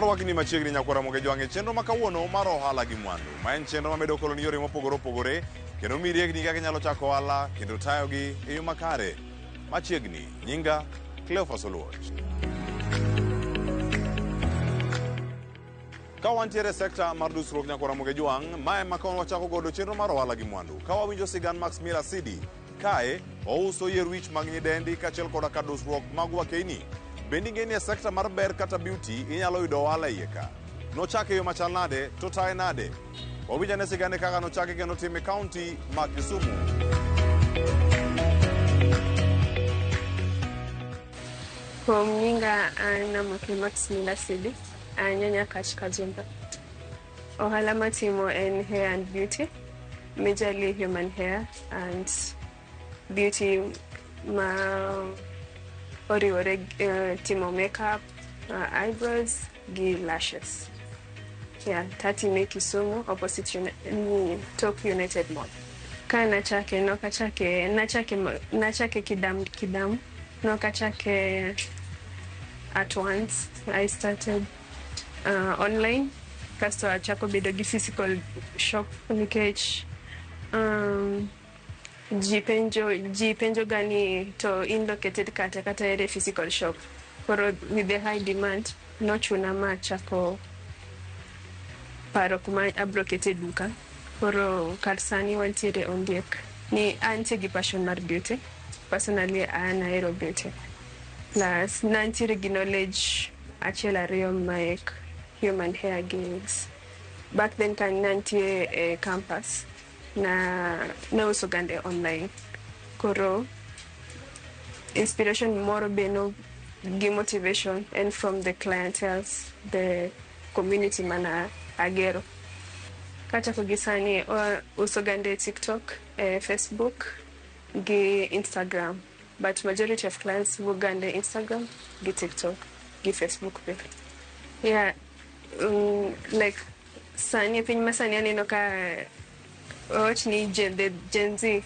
Arwakni machiegni nyakwar Ramogi Jwang' e chenro ma kawuono mar ohala gi mwandu, ma en chenro mamedo koloni yore mopogore opogore kendo miyi riekni kaka inyalo chako ohala kendo tayogi e yo makare. Machiegni, nyinga Cleophas Oluoch. Ka wantiere e sekta mar dusruok nyakwar Ramogi Jwang', ma ema ka wachako godo chenro mar ohala gi mwandu. Ka wawinjo sigand Max Mira Sidi, kae ouso yier wich mag nyidendi kaachiel koda kar dusruok mag wakeini. Bende ing'e ni e sekta mar ber kata beauty inyalo yudo ohala e iye ka? Nochake e yo machal nade to taye nade? Wawinj ane sigane kaka nochake kendo time e kaunti ma Kisumu. Kuom nyinga an Amoke Max Mila Sidi, an Nyanyakach Kajumba. Ohala matimo en hair and beauty, majorly human hair and beauty ma oriwore timo makeup, eyebrows gi lashes. Yeah, tatime Kisumu opposite tok United Mall. Ka nachake nokachake nachake nachake kidam kidam nokachake at once. I started online kasto achako bedo gi physical shop nikech ji penjo ga ni to in located kata kata ere physical shop. Koro with the high demand nochuna ma achako paro kuma abro kete duka. Koro kar sani wantiere Ondiek. Ni antie gi passion mar beauty. Personally an ahero beauty. Plus nantiere gi knowledge achiel ariyo mek human hair gigs. Back then ka nantie e campus na nauso gande online. Koro inspiration moro be no gi motivation and from the clientele, the community mana agero. Kachako gi sani uso gande TikTok, Facebook gi Instagram. But majority of clients wuok gande Instagram gi TikTok gi Facebook be. Yeah, like sani piny masani aneno ka wawach ni the Gen Z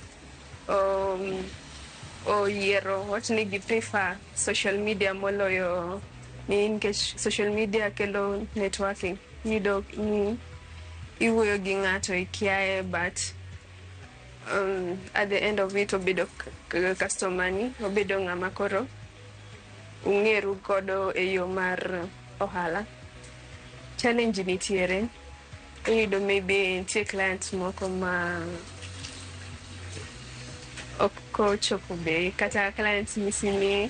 oyiero wach ni gi prefer social media moloyo ni nikech social media kelo networking. Iyudo ni iwuoyo gi ng'ato ikiaye but at the end of it obedo customer ni, obedo ng'ama koro ung'eru godo e yo mar ohala. Challenge nitiere, iyudo maybe nitie clients moko ma ok ochopo bei kata clients nyisi ni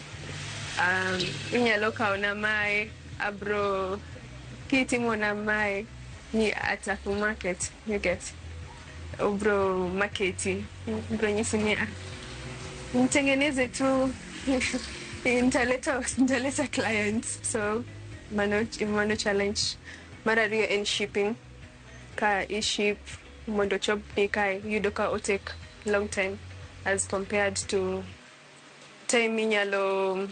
inyalo kawo na mae abro kitimona mae ni ataku market you get obro maketi obro nyisi ni ah, mtengeneze tu nitaleta clients so mano challenge. Mar ariyo en shipping ka i ship mondo ochop ni kae iyudo ka o take long time as compared to time inyalo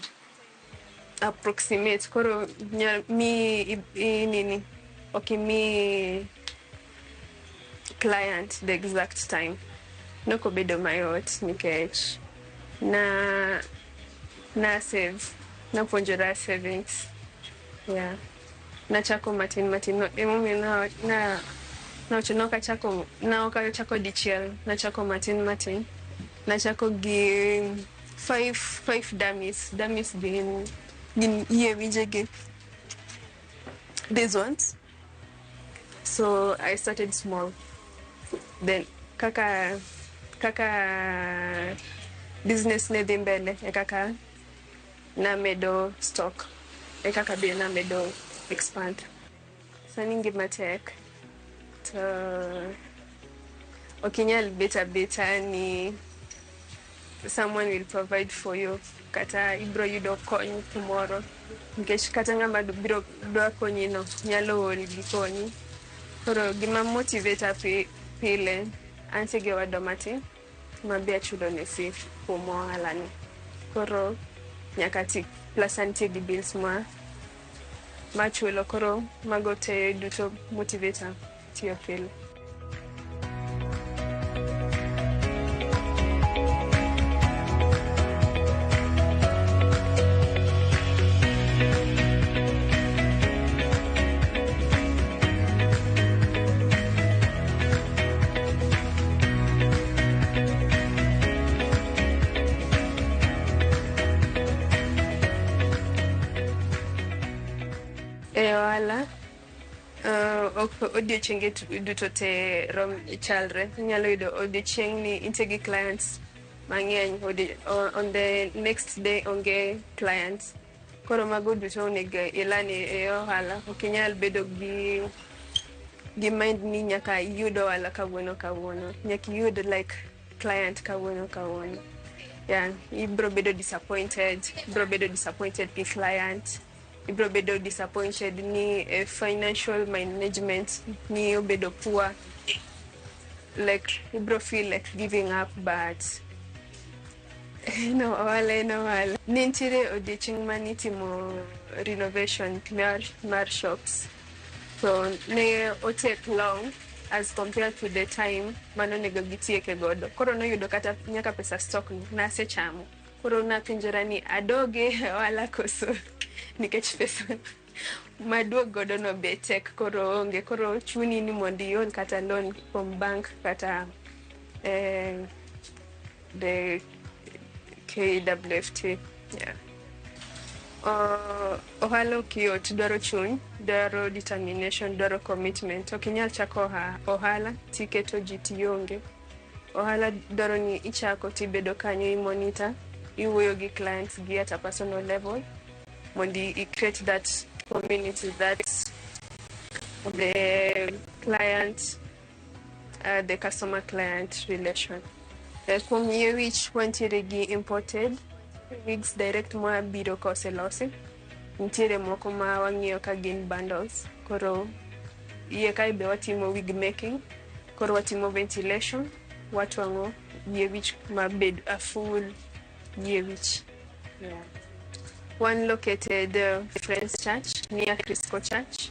approximate koro mi i nini ok imi client the exact time nokobedo mayot nikech na save napuonjora savings yeah nachako matin matin no, emomiyo na nawacho nokachako naokachako dichiel nachako matin matin nachako gi five dummies dummies gin yie wijegi these ones so I started small then kaka business ne dhi mbele e kaka namedo stock e kaka be namedo expand sani ngima tek to ok inyal bet abeta ni someone will provide for you kata ibro yudo kony kumoro nikech kata ng'ama biro dwa konyi no nyalo ol gi konyi koro gima motivate pile antie gi owadwa matin ma be achulo ne fee kuom ohala ni koro nyaka ti plus antie gi bills ma machulo koro mago te duto motivate tiyo pile. Ok odiochienge duto te rom chalre. Inyalo yudo odiochieng' ni intie gi clients mang'eny, on the next day onge clients. Koro mago duto onego ilan e ohala. Ok inyal bedo gi mind ni nyaka iyud ohala kawuono kawuono. Nyaka iyud like client kawuono kawuono. Yeah, ibro bedo disappointed, ibro bedo disappointed gi client, ibro bedo disappointed ni financial management ni obedo poor. Like ibro feel like giving up, but no, ohala en ohala. Ne nitiere odiochieng' manitimo renovation mar shops. So ne o take long as compared to the time manonego gitieke godo. Koro noyudo kata nyaka pesa stock no nasechamo. Koro napenjora ni adoge e ohala koso, nikech pesa maduog godo no be tek, koro onge. Koro chuni ni mondo iol kata loan kuom bank kata the KWFT. Yeah. Ohala ok yot, dwaro chuny, dwaro determination, dwaro commitment. Ok inyal chako ohala tiketo ji tionge. Ohala dwaro ni ichako tibedo kanyo, i monitor, iwuoyo gi clients gi at a personal level mondo i create that community, that the client, the customer client relation. Kuom yie wich, wantiere gi imported wigs direct mabiro koselosi. Nitiere moko ma wang'iyo ka gin bundles. Koro iye kae be watimo wig making, koro watimo ventilation, watwang'o yie wich mabed a full yie wich. Yeah. One located Friends Church near Crisco Church,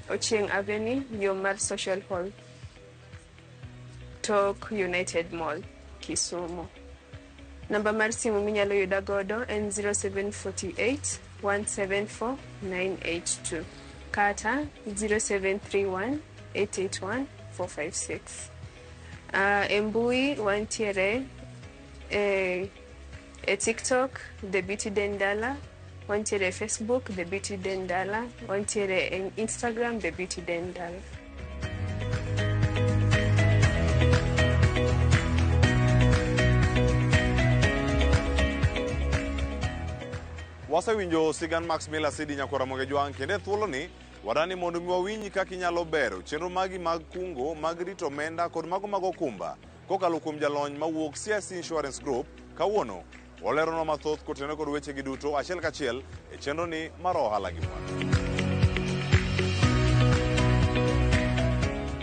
Ochieng Avenue, yo mar Social Hall, tok United Mall, Kisumu. Namba mar simu minyalo yuda godo en 0748 174 982 kata 0731 881 456. E mbui wantiere e TikTok, The Beauty Dendala, wantiere e Facebook, The Beauty Dendala, wantiere e Instagram, The Beauty Dendala. Wasewinjo sigand Max Miller Sidi nyakwara Ramogi Jwang', kendo e thuoloni wadani mondo mi wawinj kaka inyalo bero chenro magi mag kungo, mag rito omenda kod mago mag okumba kokalo kuom jalony mawuok CIC Insurance Group. Kawuono waleronwa mathoth kotenore kod wechegi duto achiel kachiel e chenro ni mar ohala gi mwandu.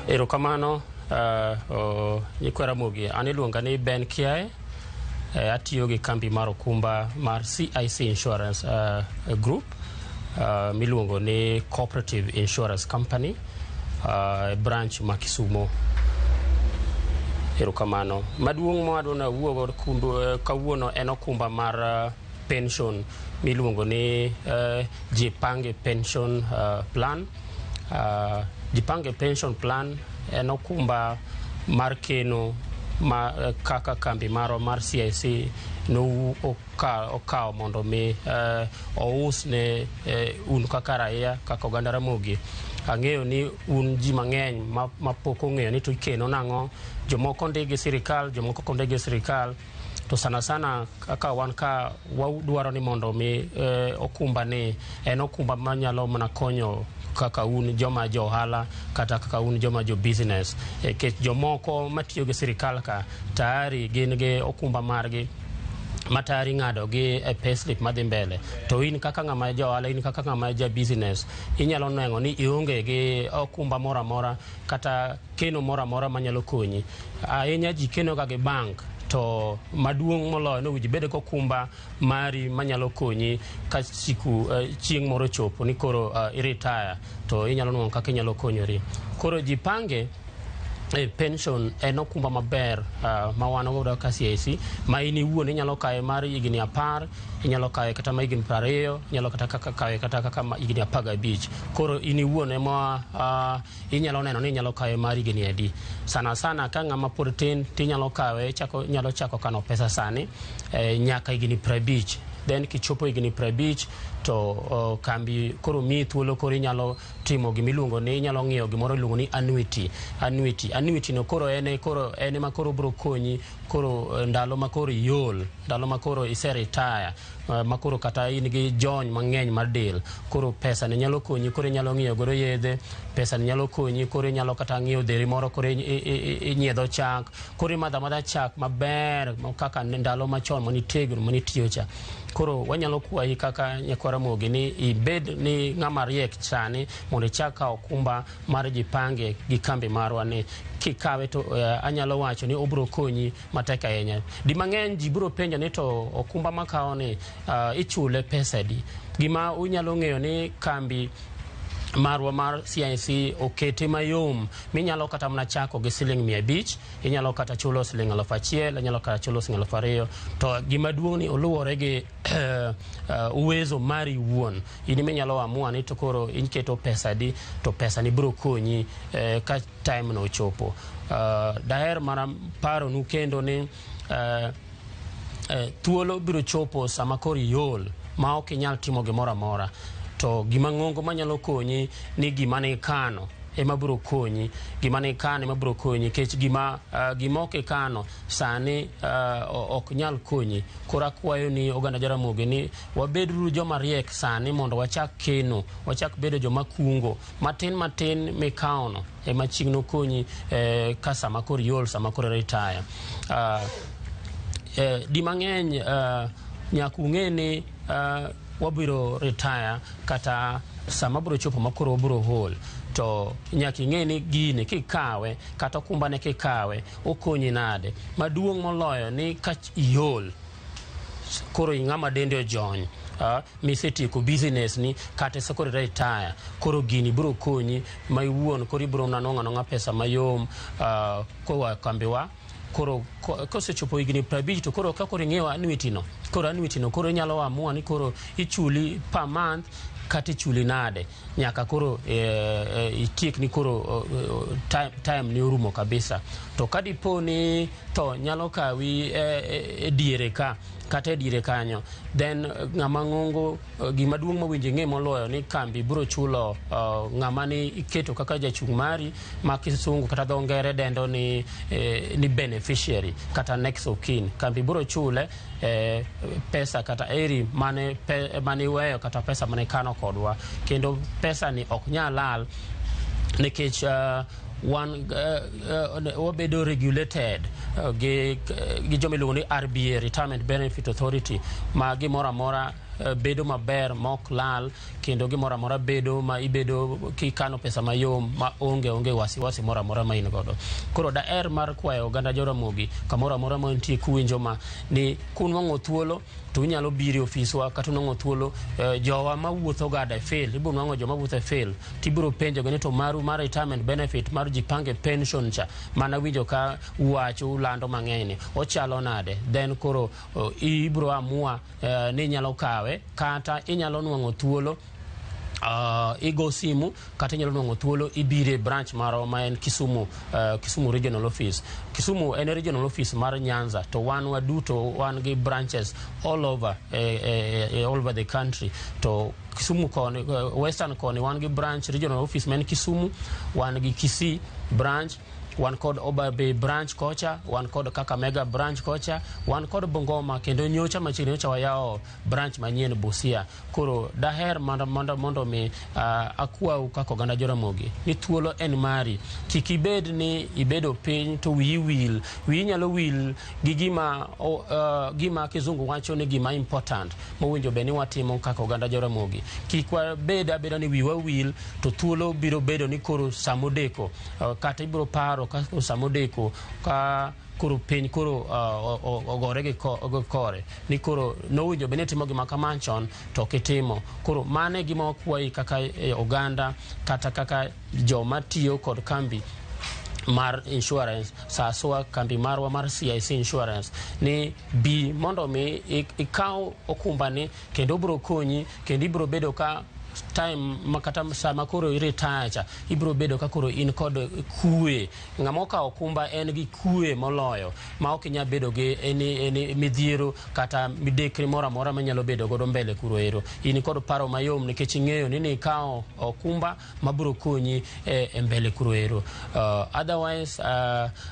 Erokamano, nyikwa Ramogi, an iluonga ni Ben Kiae. Atiyo gi kambi mar okumba mar CIC Insurance Group, miluongo ni Cooperative Insurance Company, branch ma Kisumo. Erokamano. Maduong' ma wadwa wuogo kawuono en okumba mar pension miluongo ni Jipange Pension Plan. Jipange Pension Plan en okumba mar keno ma kaka kambi marwa mar CIC no okawo mondo mi ous ne un kaka raia, kaka oganda Ramogi. Ang'eyo ni un ji mang'eny ma pok ong'eyo ni to ikeno nang'o. Jomoko ndik gi sirikal, jomoko ok ondik gi sirikal. To sana sana kaka wan ka wadwaro ni mondo mi okumba ni en okumba manyalo mana konyo kaka un joma jo ohala kata kaka un joma jo business. Nikech jomoko matiyo gi sirikal ka tayari gin gi okumba margi ma tayari ng'ado gi e payslip madhi mbele. To in kaka ng'ama ja ohala, in kaka ng'ama ja business, inyalo neng'o ni ionge gi okumba moro amora kata keno moro amora manyalo konyi. Ahinya ji keno ga gi bank, to maduong' moloyo ni owinjo ibed gi okumba mari manyalo konyi ka siku chieng' moro chopo ni koro i retire, to inyalo nwang'o kaka inyalo konyori. Koro Jipange pension en okumba maber ma wan godo ka CIC, ma in iwuon inyalo kawe mar higni 10, inyalo kawe kata ma higni 20, inyalo kata kaka kawe kata kaka higni 15. Koro in iwuon ema inyalo neno ni inyalo kawe mar higni adi. Sana sana ka ng'ama pod tin, tinyalo kawe, inyalo chako kano pesa sani nyaka higni 50. Then kichopo higni 50 to kambi koro miyi thuolo, koro inyalo timo gimiluongo ni, inyalo ng'iewo gimoro iluongo ni annuity. Annuity no koro en, koro en ema koro biro konyi koro ndalo ma koro iol, ndalo ma koro ise retire, ma koro kata in gi jony mang'eny mar del, koro pesa ni nyalo konyi, koro inyalo ng'iewo godo yedhe, pesa ni nyalo konyi, koro inyalo kata ng'iewo dheri moro, koro inyiedho chak, koro imadho amadha chak maber kaka ndalo machon manitegno manitiyo cha. Koro wanyalo kwayi kaka nyakwa Ramogi ni ibed ni ng'ama riek sani mondo ichak kawo okumba mar Jipange gi kambi marwa ni. Kikawe to anyalo wacho ni obiro konyi matek ahinya. Di mang'eny ji biro penjo ni to okumba makawo ni ichule pesa adi? Gima unyalo ng'eyo ni kambi marwa mar CIC okete mayom minyalo kata mana chako gi siling 500, inyalo kata chulo siling 1000, inyalo kata chulo siling 2000. To gima duong' ni oluwore gi uwezo mari wuon in minyalo amua ni to koro iketo pesa di, to pesa ni biro konyi ka time no ochopo. Daher mana paronu kendo ni thuolo biro chopo sama koro iol ma ok inyal timo gimoro amora, to gima ng'ongo manyalo konyi ni gima ne ikano ema biro konyi, gima ne ikano ema biro konyi, nikech gima ok ikano sani ok nyal konyi. Koro akwayo ni oganda Jaramogi ni wabeduru joma riek sani mondo wachak keno, wachak bedo joma kungo matin matin mikawono ema chieng' nokonyi ka sama koro iol, sama koro retire. Di mang'eny nyaka ung'e ni wabiro retire kata sama biro chopo ma koro wabiro ol, to nyaka ing'e ni gini kikawe kata okumbane kikawe okonyi nade. Maduong' moloyo ni ka iol koro ing'ama dende ojony, misetieko business ni kata koro retire, koro gini biro konyi ma iwuon koro ibiro nwang'o anwang'a pesa mayom koa kambiwa. Koro kosechopo higni 50 to koro ka koro ing'iewo annuity no, koro annuity no koro inyalo amua ni koro ichuli per month kata ichuli nade nyaka koro itiek ni koro time ni orumo kabisa. To ka dipo ni tho nyalo kawi e diere ka kata e diere kanyo, then ng'ama ng'ongo, gima duong' mowinjo ing'e moloyo ni kambi biro chulo ng'ama ni iketo kaka jachung' mari, ma kisungu kata dho ngere dendo ni beneficiary kata next of kin. Kambi biro chule pesa kata eri mane iweyo kata pesa mane ikano kodwa, kendo pesa ni ok nyal lal nikech wan wabedo regulated gi joma iluongo ni RBA, Retirement Benefit Authority, ma gimoro amora bedo maber ma ok lal, kendo gimoro amora bedo ma ibedo kikano pesa mayom ma onge wasiwasi moro amora ma in godo. Koro daher mar kwayo oganda Joramogi kamoro amora ma nitie kuwinjo ma ni kunwang'o thuolo to unyalo biro e ofiswa kata unwang'o thuolo jowa mawuotho gada e field, ibiro nwang'o joma wuotho e field tibiro penjogi ni to maru mar retirement benefit mar Jipange pension cha mana winjo ka uwacho ulando mang'eny ni ochalo nade. Then koro ibiro amua ni inyalo kawe kata inyalo nwang'o thuolo igo simu kata inyalo nwang'o thuolo ibiro e branch marwa ma en Kisumu, Kisumu Regional Office. Kisumu en regional office mar Nyanza, to wan waduto wan gi branches all over the country. To Kisumu koni, Western koni wan gi branch regional office ma en Kisumu, wan gi Kisii branch, wan kod Homa Bay branch kocha, wan kod Kakamega branch kocha, wan kod Bungoma, kendo nyocha machiegni nyocha wayawo branch manyien Busia. Koro daher mondo mi akwau kaka oganda Joramogi ni thuolo en mari, kik ibed ni ibedo piny to wiyi wil, wiyi nyalo wil gi gima kizungu wacho ni gima important mowinjo bed ni watimo kaka oganda Joramogi. Kik wabed abeda ni wiwa wil to thuolo biro bedo ni koro samodeko, kata ibiro paro ka samodeko ka koro piny koro ogore gi kore ni koro nowinjo bed ni itimo gima kama chon to ok itimo. Koro mano e gima wakwayi kaka oganda kata kaka joma tiyo kod kambi mar insurance saswa, kambi marwa mar CIC Insurance, ni bi mondo mi ikaw okumbani kendo obiro konyi kendo ibiro bedo ka time ma kata sama koro i retire cha ibiro bedo ka koro in kod kwe. Ng'ama okawo okumba en gi kwe moloyo ma ok inyal bedo gi any midhiero kata midekre moro amora manyalo bedo godo mbele kuro ero. In kod paro mayom nikech ing'eyo ni nikawo okumba mabiro konyi e mbele kuro ero. Otherwise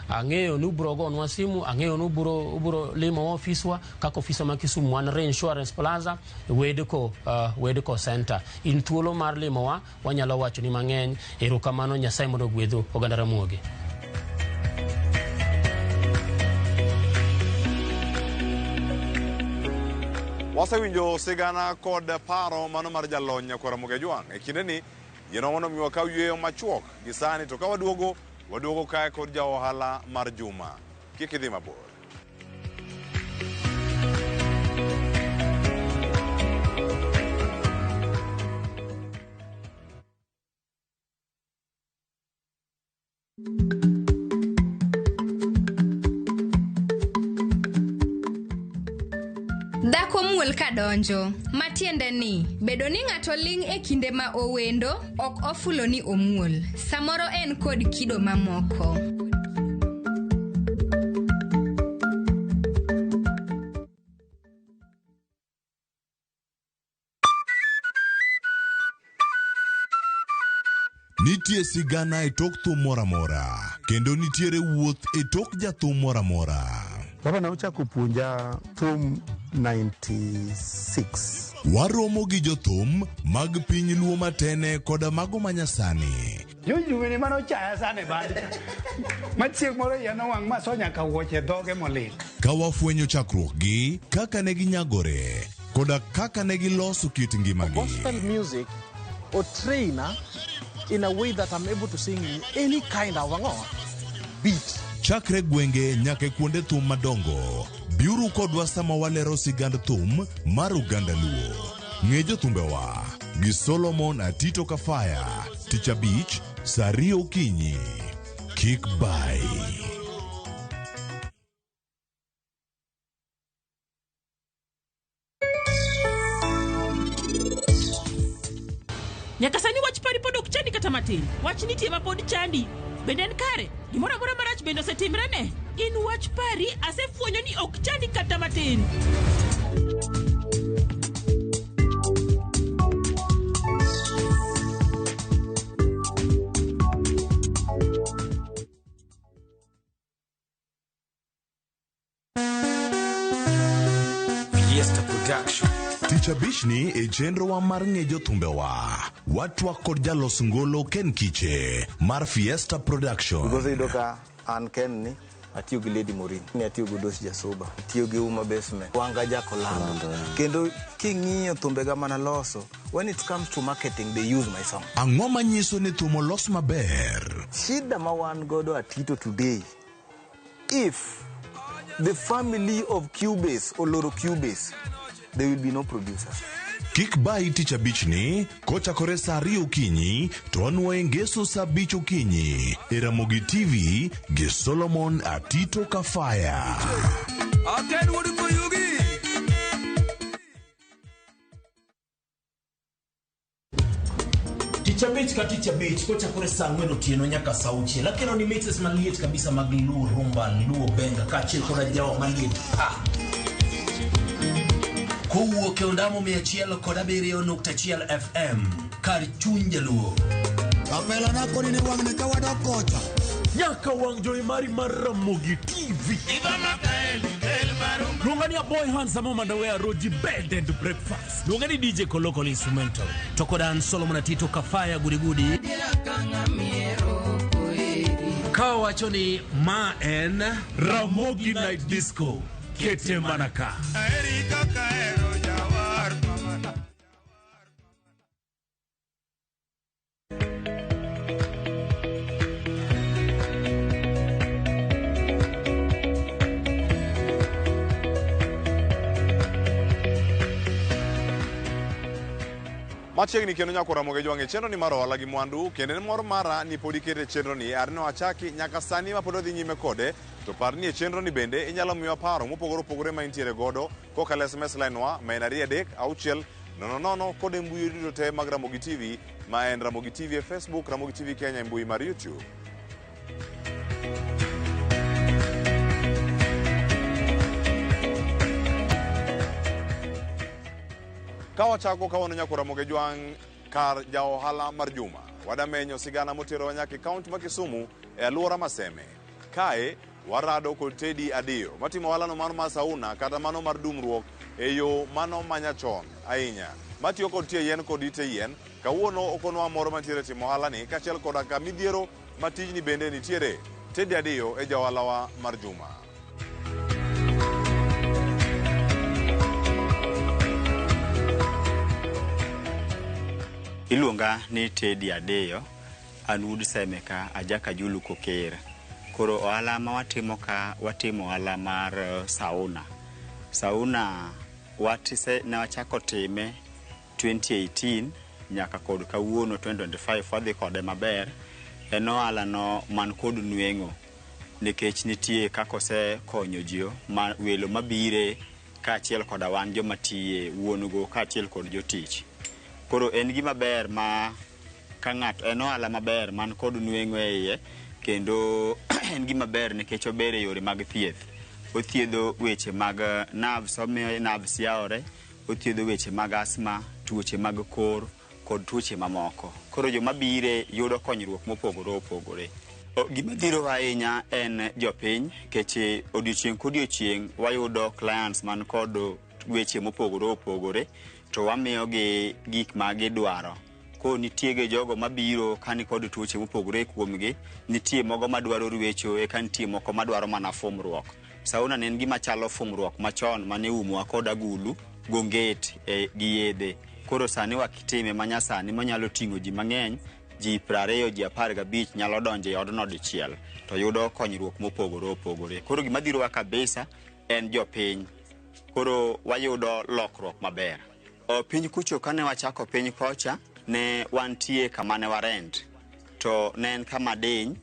ang'eyo ni ubiro gonwa simu, ang'eyo ni ubiro limo ofiswa kaka ofiswa ma Kisumu wan Reinsurance Plaza, Wedco Center. In thuolo mar limowa, wanyalo wacho ni mang'eny. Erokamano, Nyasaye mondo ogwedhu oganda Ramogi. Wasewinjo sigana kod paro mano mar jalony Nyakwar Ramogi Ajwang'. E kindeni, yienwa mondo mi wakaw yweyo machuok gi sani to ka waduogo, waduogo kae kod ja ohala mar juma. Kik idhi mabor. Dhako muol ka donjo, matiende ni bedo ni ng'ato ling' e kinde ma owendo ok ofulo ni omuol. Samoro en kod kido mamoko. Nitie sigana e tok thum moro amora, kendo nitiere wuoth e tok jathum moro amora. Baba ne ochako puonja thum 96. Waromo gi jothum mag piny Luo matene koda mago manyasani. Jojuwene mane ochaya sana e band cha. Ma chieng' moro iya nowang' ma so nyaka wuoche dhoge molil. Ka wafwenyo chakruokgi, kaka ne ginyagore, koda kaka ne giloso kit ngimagi. Gospel music or trainer in a way that I'm able to sing in any kind of beat. Chakre gwenge nyaka e kuonde thum madongo, biuru kodwa sama walero sigand thum mar oganda Luo. Ng'e jothumbewa gi Solomon Atito Kafaya, tich abich, saa ariyo okinyi. Kik bai. Nyaka sani wach pari pod ok chandi kata matin. Wach nitie ma pod chandi. Bende en kare? Gimoro amora marach bende osetimre ne? In wach pari asefwenyo ni ok chandi kata matin. Fiesta Production. Tich abichni e chenrowa mar ng'e jothumbewa. Watwak kod jalos ngolo Ken Kiche mar Fiesta Production. Because iyudo ka an Ken ni atiyo gi Lady Morin, ni atiyo gi Dos Jasuba, atiyo gi Uma Basement, Wanga Jakolando. Kendo king'iyo thumbega manaloso, when it comes to marketing, they use my song. Ang'o manyiso ni thum olos maber? Shida ma wan godo Atito today, if the family of Cubase oloro Cubase, there will be no producers. Kik bayi tich abichni kochakore saa ariyo okinyi to wanuoye ngeso saa abich okinyi e Ramogi TV gi Solomon Atito Kafaya. Aken wuod Koyugi. Tich abich ka tich abich kochakore saa ang'wen otieno nyaka saa auchiel akelo ni mixes maliet kabisa mag Luo Rumba, Luo Benga kaachiel koda jawa maliet pa. Kowuok e ondamo 107.1 FM kar chuny jaluo. Kapela nakoni ni wang'ni ka wadok kocha. Nyaka wang' jowi mari mar Ramogi TV. Luonga ni Aboy Handsome Mandawe Roji Bed and Breakfast. Luonga ni DJ Koloko Instrumental. To kod an Solomon Atito Kafaya Gudigudi. Ka wacho ni ma en Ramogi Night Disco. Kete mana ka. Machiegni kendo nyako Ramogi Ajwang' e chenro ni mar ohala gi mwandu kendo en mor mara ni pod ikete chenro ni are ne achaki nyaka sani ma pod odhi nyime kode to par ni e chenro ni bende inyalo miwa paro mopogore opogore ma intiere godo kokalo SMS line wa ma en ariyo adek auchiel 00 kod e mbui duto te mag Ramogi TV ma en Ramogi TV e Facebook, Ramogi TV Kenya e mbui mar YouTube. Ka wachako kawuono nyako Ramogi Jwang' kar ja ohala mar juma, wadamenyo sigana moterowa nyaka e kaunti ma Kisumu e alwora ma Seme. Kae warado kod Teddy Adiyo matimo ohalano mano mar sauna kata mano mar dumruok e yo mano manyachon ahinya matiyo kod tie yien kod ite yien. Kawuono okonwa moro mantiere timo ohalani kaachiel koda ka midhiero ma tijni bende nitiere. Teddy Adiyo e jaohalawa mar juma. Iluonga ni Teddy Adiyo, an wuod Seme ka, aja Kajulu Koker. Koro ohala ma watimo ka, watimo ohala mar sauna. Sauna ne wachako time 2018 nyaka kod kawuono 2025 wadhi kode maber. En ohala no man kod nweng'o nikech nitie kaka osekonyo ji ma welo mabire kaachiel koda wan joma tiye, wuon go kaachiel kod jotich. Koro en gima ber ma ka ng'ato en ohala maber man kod nweng'o e iye kendo en gima ber nikech ober e yore mag thieth. Othiedho weche mag nerves, omiyo nerves yawore, othiedho weche mag asthma, tuoche mag kor kod tuoche mamoko. Koro joma bire yudo konyruok mopogore opogore. Gima dhirowa ahinya en jopiny nikech odiochieng' kodiochieng' wayudo clients man kod weche mopogore opogore to wamiyogi gik ma gidwaro. Koro nitie gi jogo mabiro ka nikod tuoche mopogore kuomgi, nitie mogo madwaro rwecho eka nitie moko madwaro mana fumruok. Sauna ne en gima chalo fumruok machon mane iumowa kod agulu, gonget gi yedhe. Koro sani wakitime manyasani manyalo ting'o ji mang'eny, ji 20, ji 15 nyalo donjo e odno dichiel to yudo konyruok mopogore opogore. Koro gima dhirowa kabisa en jopiny. Koro wayudo lokruok maber. Piny kucho kane wachako piny kocha, ne wantie kama ne warent. To ne en kama diny,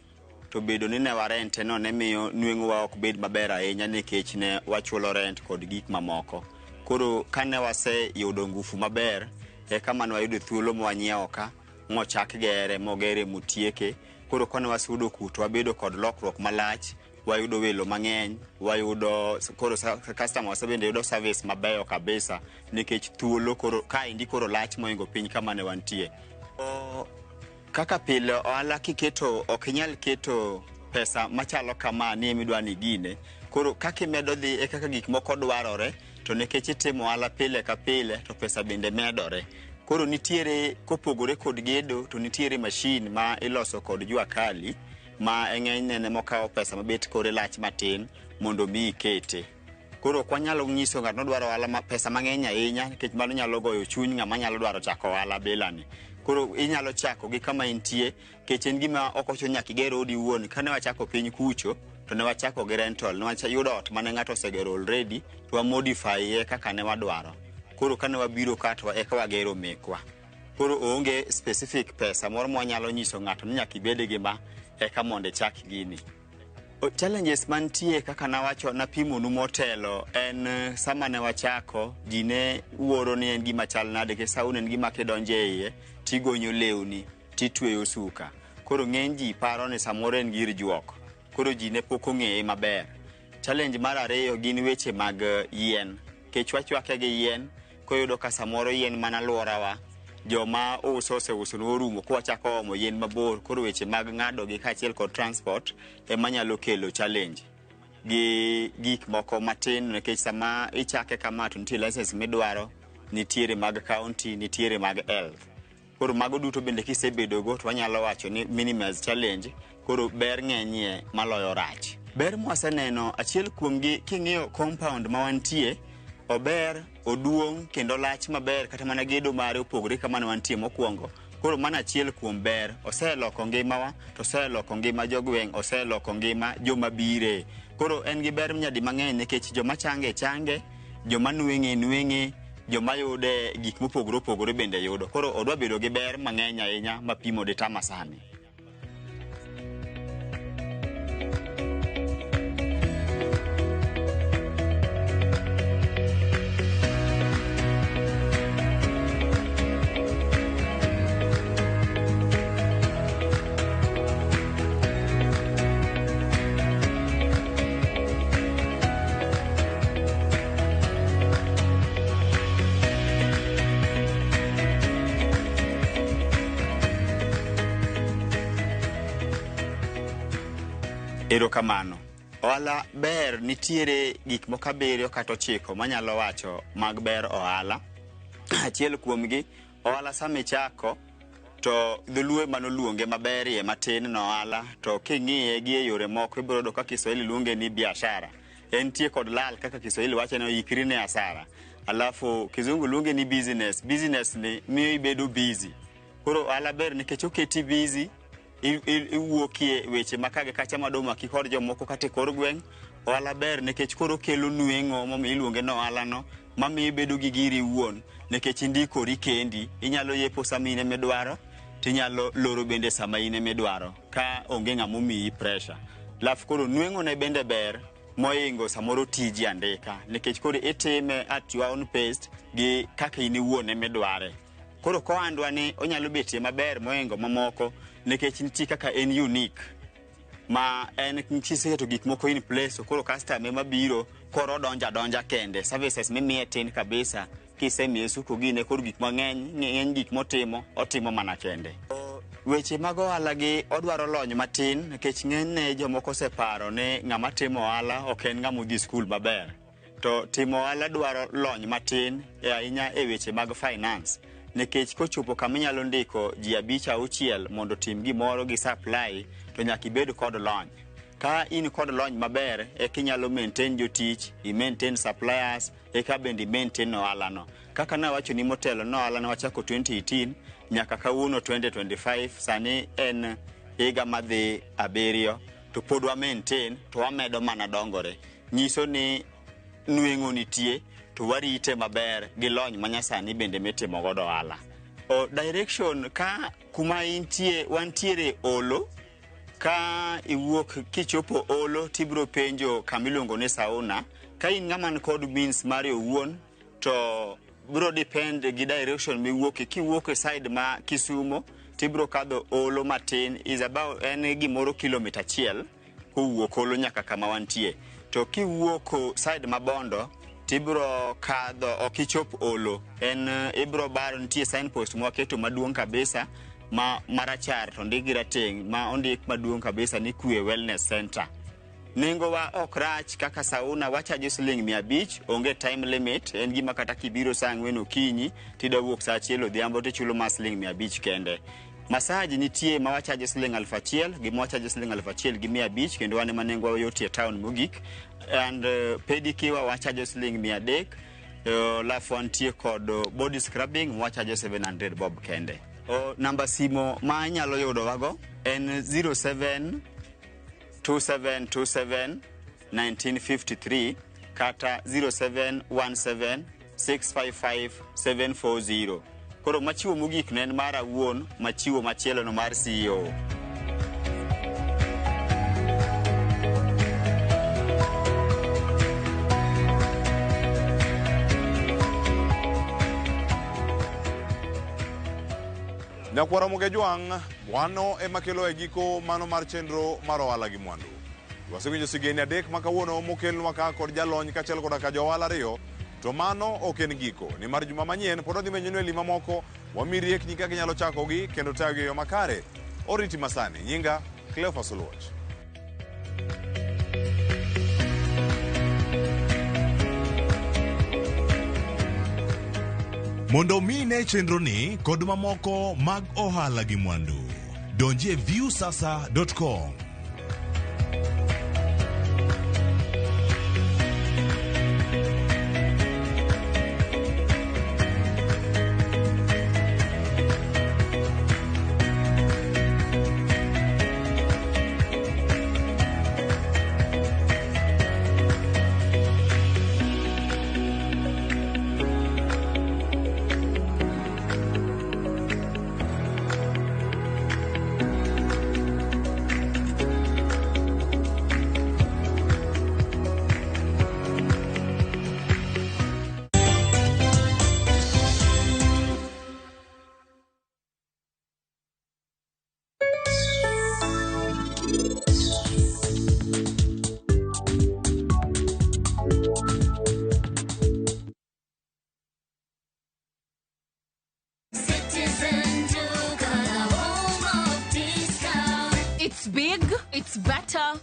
to bedo ni ne warente no ne miyo nweng'owa ok bed maber ahinya nikech ne wachulo rent kod gik mamoko. Koro kane waseyudo ngufu maber, eka mane wayudo thuolo mwanyiewo ka, mochak gere, mogere motieke. Koro kane waseyudo kuto, wabedo kod lokruok malach, wayudo welo mang'eny, wayudo koro customers bende yudo service mabeyo kabisa nikech thuolo koro kaendi koro lach moingo piny kama ne wantie. Kaka pile ohala kiketo ok inyal keto pesa machalo kama ni emidwa ni gine. Koro kaka imedo dhi e kaka gik moko dwarore, to nikech itimo ohala pile ka pile to pesa bende medore. Koro nitiere kopogore kod gedo to nitiere machine ma iloso kod jua kali ma ng'enyne ne mokawo pesa mabet kore lach matin mondo mi ikete. Koro ok wanyalo nyiso ng'ato nodwaro ohala ma pesa mang'eny ahinya nikech mano nyalo goyo chuny ng'ama nyalo dwaro chako ohala bilani. Koro inyalo chako gi kama intie nikech en gima ok ochuno nyaka iger odi iwuon. Kane wachako piny kucho to ne wachako gi rental, ne wayudo ot mane ng'ato osegero already to wa modify kaka ne wadwaro. Koro kane wabiro ka to eka wagero mekwa. Koro onge specific pesa moro mwanyalo nyiso ng'ato ni nyaka ibed gi ma eka mondo ichak gini. Challenges mantie kaka nawacho napimonu motelo en sama ne wachako ji ne wuoro ni en gima chal nade nikech sauna en gima kidonjo e iye tigonyo lewni titweyo suka. Koro ng'eny ji paro ni samoro en gir juok. Koro ji ne pok ong'eye maber. Challenge mar ariyo gin weche mag yien. Nikech wachwake gi yien, koyudo ka samoro yien mana alworawa joma uso oseusonwa orumo kwachako omo yien mabor. Koro weche mag ng'ado gi kaachiel kod transport ema nyalo kelo challenge gi gik moko matin nikech sama ichake kama to nitie license midwaro, nitiere mag county, nitiere mag health. Koro mago duto bende kisebedogo to wanyalo wacho ni minimize challenge. Koro ber ng'enyie maloyo rach. Ber mwaseneno achiel kuomgi king'iyo compound ma wantie, ober, oduong' kendo lach maber kata mana gedo mare opogore kama ne wantie mokwongo. Koro mano achiel kuom ber, oseloko ngimawa to oseloko ngima jogweng', oseloko ngima joma bire. Koro en gi ber nyadi mang'eny nikech joma change change, joma nweng'e nweng'e, joma yude gik mopogore opogore bende yudo. Koro odwa bedo gi ber mang'eny ahinya mapimo ditama sani. Erokamano. Ohala ber nitiere gik moko 7 kata 9 manyalo wacho mag ber ohala. Achiel kuomgi, ohala sama ichako to dholuo manoluonge maberie matin no ohala, to king'iye gi e yore moko ibiro yudo ka Kiswahili luonge ni biashara. Entie kod lal kaka Kiswahili wacho ni oikri ne hasara. Alafu Kizungu luonge ni business. Business ni miyo ibedo busy. Koro ohala ber nikech oketi busy, iwuokie weche makage kacha madomaki kod jomoko kata e kor gweng'. Ohala ber nikech koro kelo nweng'o momiyo iluonge ni ohala no, mamiyo ibedo gi giri iwuon nikech indikori kendi, inyalo yepo sama in emidwaro, tinyalo loro bende sama in emidwaro ka onge ng'ama omiyi pressure. Alafu koro nweng'o ne bende ber moingo samoro tiji andika nikech koro itime at your own pace gi kaka in iwuon emidware. Koro kohandwa ni onyalo betie maber moingo mamoko nikech nitie kaka en unique ma en kiseketo gik moko in place to koro customer ema biro koro odonjo adonja kende. Services mimiye tin kabisa, kisemiye suko gine koro gik mang'eny, ng'eny gik motimo, otimo mana kende. Weche mag ohala gi odwaro lony matin nikech ng'enyne jomoko oseparo ni ng'ama timo ohala ok en ng'ama odhi skul maber. To timo ohala dwaro lony matin ahinya e weche mag finance nikech kochopo kama inyalo ndiko ji 5 6 mondo otim gimoro gi supply to nyaka ibed kod lony. Ka in kod lony maber eka inyalo maintain jotich, i maintain suppliers, eka bende i maintain ohala no. Kaka nawacho ni motelo no ohala ne wachako 2018 nyaka kawuono 2025, sani en higa madhi 7 to pod wa maintain to wamedo mana dongore. Nyiso ni nweng'o nitie to warite maber gi lony manyasani bende mitimo godo ohala. Direction ka kuma intie, wantiere Olo. Ka iwuok kichopo Olo tibiro penjo kama iluongo ni sauna. Ka in ng'ama ni kod means mari owuon to biro depend gi direction miwuoke. Kiwuok e side ma Kisumo tibiro kadho Olo matin, is about en gimoro kilomita 1 kowuok Olo nyaka kama wantie. To kiwuok side ma Bondo tibiro kadho ok ichop Olo, en ibiro baro, nitie signpost mwaketo maduong' kabisa ma marachar to ondik gi rateng' ma ondik maduong' kabisa ni Kwe Wellness Center. Nengo wa ok rach kaka sauna wachajo siling 500, onge time limit, en gima kata kibiro saa 4 okinyi tidwa wuok saa 1 odhiambo tichulo ma siling 500 kende. Massage nitie ma wachajo siling 1000 gi ma wachajo siling 1500 kendo wan ema nengo wa yotie town mogik. And pedicure wachajo siling 300, alafu wantie kod body scrubbing wachajo 700 bob kende. Namba simo ma inyalo yudo wago en 07 2727 1953 kata 0717 655 740. Koro machiwo mogik ne en mara wuon, machiwo machielo no mar CEO. Nyakwara Mugejwang', wano ema kelo e giko mano mar chenro mar ohala gi mwandu. Wasewinjo sigeni 3 ma kawuono mokelnwa ka kod jalony kaachiel koda ka jo ohala 2, to mano ok en giko, nimar juma manyien pod wadhi menyonu e lima moko, wami riekni kaka inyalo chakogi kendo tayogi e yo makare. Oriti masani, nyinga Cleophas Oluoch. Mondo mi ine chenroni kod mamoko mag ohala gi mwandu, donji e viewsasa.com. It's big, it's better,